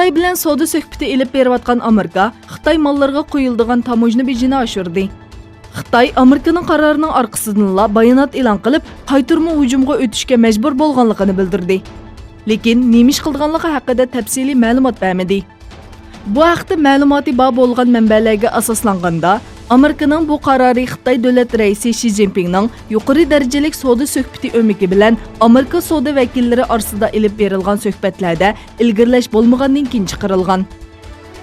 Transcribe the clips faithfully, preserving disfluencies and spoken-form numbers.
خىتاي بىلەن سودا سۆھبىتى ئېلىپ بېرىۋاتقان ئامېرىكا خىتاي ماللىرىغا قويۇلىدىغان تاموژنا بېجىنى ئاشۇردى. خىتاي ئامېرىكىنىڭ قارارىنىڭ ئارقىسىدىنلا بايانات ئېلان قىلىپ، قايتۇرما ھۇجۇمغا ئۆتۈشكە مەجبۇر بولغانلىقىنى بىلدۈردى. لېكىن نېمە ئىش قىلىدىغانلىقى ھەققىدە تەپسىلىي مەلۇمات بەرمىدى. بۇ ھەقتە مەلۇماتى بار بولغان مەنبەلەرگە ئاساسلانغاندا، ئامېرىكىنىڭ بۇ قارارى خىتاي دۆلەت رەئىسى شى جىنپىڭنىڭ يۇقىرى دەرىجىلىك سودا سۆھبىتى ئۆمىكى بىلەن ئامېرىكا سودا ۋەكىللىرى ئارىسىدا ئېلىپ بېرىلغان سۆھبەتلەردە ئىلگىرىلەش بولمىغاندىن كېيىن چىقىرىلغان.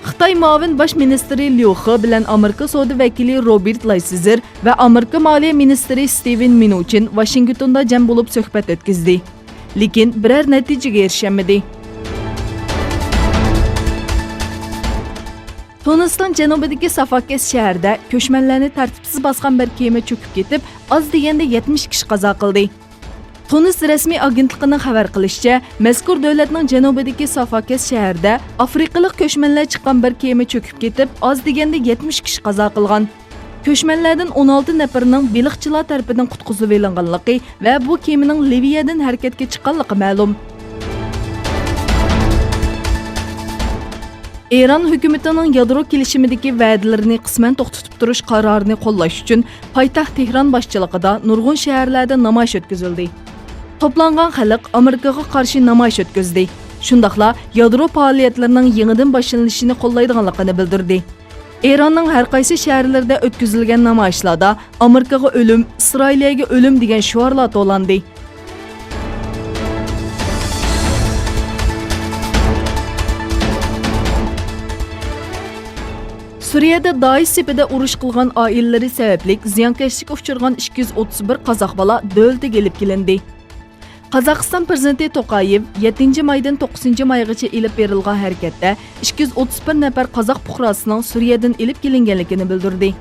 خىتاي مۇئاۋىن باش مىنىستىرى ليۇ خې بىلەن ئامېرىكا سودا ۋەكىلى روبېرت لايسېزېر ۋە ئامېرىكا مالىيە مىنىستىرى ستىۋېن مىنۇچىن ۋاشىنگتوندا جەم بولۇپ سۆھبەت ئۆتكۈزدى. لېكىن بىرەر نەتىجىگە ئېرىشەلمىدى. تۇنىسنىڭ جەنۇبىدىكى سافاكەس شەھىرىدە كۆچمەنلەرنى تەرتىپسىز باسقان بىر كېمە چۆكۈپ كېتىپ، ئاز دېگەندە يەتمىش كىشى قازا قىلدى. تۇنىس رەسمىي ئاگېنتلىقىنىڭ خەۋەر قىلىشىچە، مەزكۇر دۆلەتنىڭ جەنۇبىدىكى سافاكەس شەھىرىدە ئافرىقىلىق كۆچمەنلەر چىققان بىر كېمە چۆكۈپ كېتىپ، ئاز دېگەندە يەتمىش كىشى قازا قىلغان. كۆچمەنلەردىن ئون ئالتە نەپىرىنىڭ بېلىقچىلار تەرىپىدىن قۇتقۇزۇۋېلىنغانلىقى ۋە بۇ كېمىنىڭ لىۋىيەدىن ھەرىكەتكە چىققانلىقى مەلۇم. ئىران ھۆكۈمىتىنىڭ يادرو كېلىشىمىدىكى ۋەدىلىرىنى قىسمەن توختىتىپ تۇرۇش قارارىنى قوللاش ئۈچۈن پايتەخت تېھران باشچىلىقىدا نۇرغۇن شەھەرلەردە نامايىش ئۆتكۈزۈلدى. توپلانغان خەلق ئامېرىكىغا قارشى نامايىش ئۆتكۈزدى. شۇنداقلا يادرو پائالىيەتلىرىنىڭ يېڭىدىن باشلىنىشىنى قوللايدىغانلىقىنى بىلدۈردى. ئىراننىڭ ھەر قايسى شەھەرلىرىدە ئۆتكۈزۈلگەن نامايىشلاردا «ئامېرىكىغا ئۆلۈم، ئىسرائىلىيەگە ئۆلۈم» دېگەن شوئارلار توۋلاندى. سۈرىيەدە دائىش سېپىدە ئۇرۇش قىلغان ئائىلىلىرى سەۋەبلىك زىيانكەشلىككە ئۇچرىغان ئىككى يۈز ئوتتۇز بىر قازاق بالا دۆلىتىگە ئېلىپ كېلىندى. قازاقىستان پىرېزىدېنتى توقايېۋ يەتتىنچى مايدىن توققۇزىنچى مايغىچە ئېلىپ بېرىلغان ھەرىكەتتە ئىككى يۈز ئوتتۇز بىر نەپەر قازاق پۇقراسىنىڭ سۈرىيەدىن ئېلىپ كېلىنگەنلىكىنى بىلدۈردى.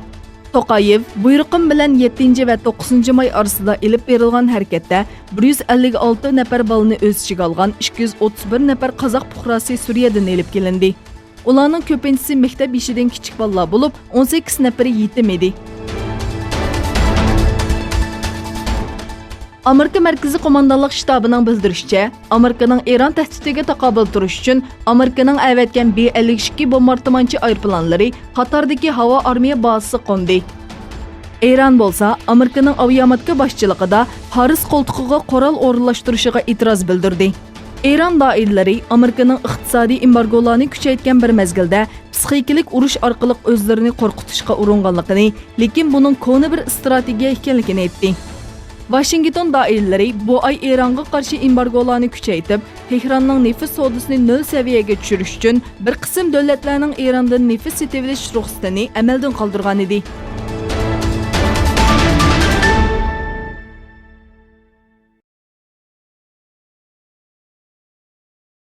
توقايېۋ، بۇيرۇقۇم بىلەن يەتتىنچى ۋە توققۇزىنچى ماي ئارىسىدا ئېلىپ بېرىلغان ھەرىكەتتە بىر يۈز ئەللىك ئالتە نەپەر بالىنى ئۆز ئىچىگە ئالغان ئىككى يۈز ئوتتۇز بىر نەپەر قازاق پۇقراسى سۈرىيەدىن ئېلىپ كېلىندى. ئۇلارنىڭ كۆپىنچىسى مەكتەپ يېشىدىن كىچىك بالىلار بولۇپ، ئون سەككىز نەپىرى يېتىم ئىدى. ئامېرىكا مەركىزىي قوماندانلىق شتابىنىڭ بىلدۈرۈشىچە، ئامېرىكىنىڭ ئىران تەھدىتىگە تاقابىل تۇرۇش ئۈچۈن ئامېرىكىنىڭ ئەۋەتكەن بى ئەللىك ئىككى بومباردىمانچى ئايروپىلانلىرى قاتاردىكى ھاۋا ئارمىيە بازىسىغا قوندى. ئىران بولسا ئامېرىكىنىڭ ئاۋىئاماتكا باشچىلىقىدا پارس قولتۇقىغا قورال ئورۇنلاشتۇرۇشىغا ئېتىراز بىلدۈردى. ئىران دائىرىلىرى ئامېرىكىنىڭ ئىقتىسادىي ئېمبارگولارنى كۈچەيتكەن بىر مەزگىلدە پسىخىكىلىق ئۇرۇش ئارقىلىق ئۆزلىرىنى قورقۇتۇشقا ئۇرۇنغانلىقىنى، لېكىن بۇنىڭ كونا بىر ئىستراتېگىيە ئىكەنلىكىنى ئېيتتى. ۋاشىنگتون دائىرىلىرى بۇ ئاي ئىرانغا قارشى ئېمبارگولارنى كۈچەيتىپ، تېھراننىڭ نېفىت سودىسىنى نۆل سەۋىيەگە چۈشۈرۈش ئۈچۈن بىر قىسىم دۆلەتلەرنىڭ ئىراندىن نېفىت سېتىۋېلىش رۇخسىتىنى ئەمەلدىن قالدۇرغانىدى.